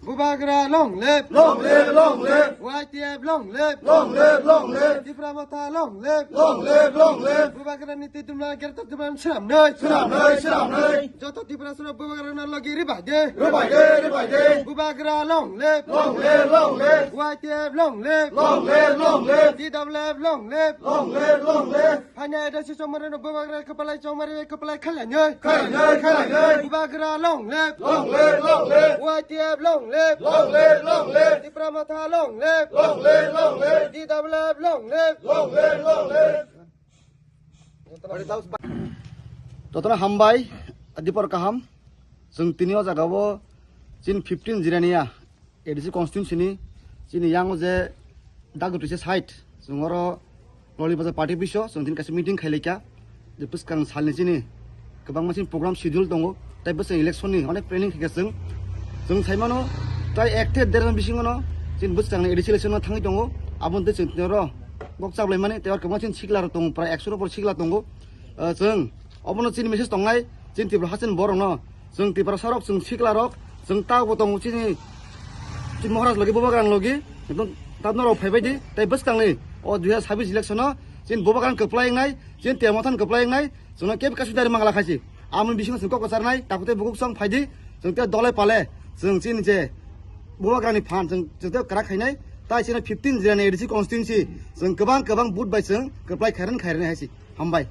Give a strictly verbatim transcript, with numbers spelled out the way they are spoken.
Bubagra long live! Long live, long live! Y T F long live! Long live, long live! Tipra Motha long live! Long live, long live! Bubagra ni twi dumla Greater Tipraland swnamnai! Swnamnai, swnamnai! Joto Tiprasa rok Bubagra no logi ribai de! Ribai de, ribai de! Bubagra long live! Long live, long live! Y T F long live! Long live, long live! T W F long live! Long live, long live! Phainai A D C chongmari no Bubagra kwplai chongmari kwplai khailai nai. Khailai nai, khailai nai. Bubagra long live. Long live, long live. Y T F long live. Long live, long live. Tipra Motha long live. Long live, long live. T W F long live. Long live, long live. Jotono hambai, dipor kaham. Chwng tini o jaga o chini fifteen Jirania A D C constituency ni chini yang o je Dagutise side, chwng oro Loli Bazar party biso chwng tini kaisa meeting khailaikha. Je bwskang salni chini kwbangma chini program schedule tongo, tei bwskang election ni onek planning khaikha chwng. Chwng saimano tai ek tei der bisingo no chini bwskangni A D C election no thangwi tongo. Aboni tei chwng tini oro kok chaplaimani tei oro kwbangma chini sikla rok tongo, prai ekso rok sikla tongo. Ah, chwng obono chini message tongnai, chini Tripura hasteni borokno, chwng Tiprasa rok, chwng sikla rok, chwng tabuk bo tongo chini, chini Maharaj logi, Bubagrani logi, ekdom tabno rok phaibai di, tei bwskangni o dui hazar sabbish election o chini Bubagrani kwplai wngnai, chini Tipra Mothani kwplai wngnai, chwngno kebo kaisa dari mangla khaisi. Amoni bisingo chwng kok kwcharnai, takhuk tei bukhuk chwng phaidi, chwng tei dole pale, chwng chini je Bubagrani phan chwng, chwng tei kwrak khainai, tai chini fifteen Jirania A D C constituency, chwng kwbang kwbang vote bai chwng kwplai khairan khairani haisi. Hambai.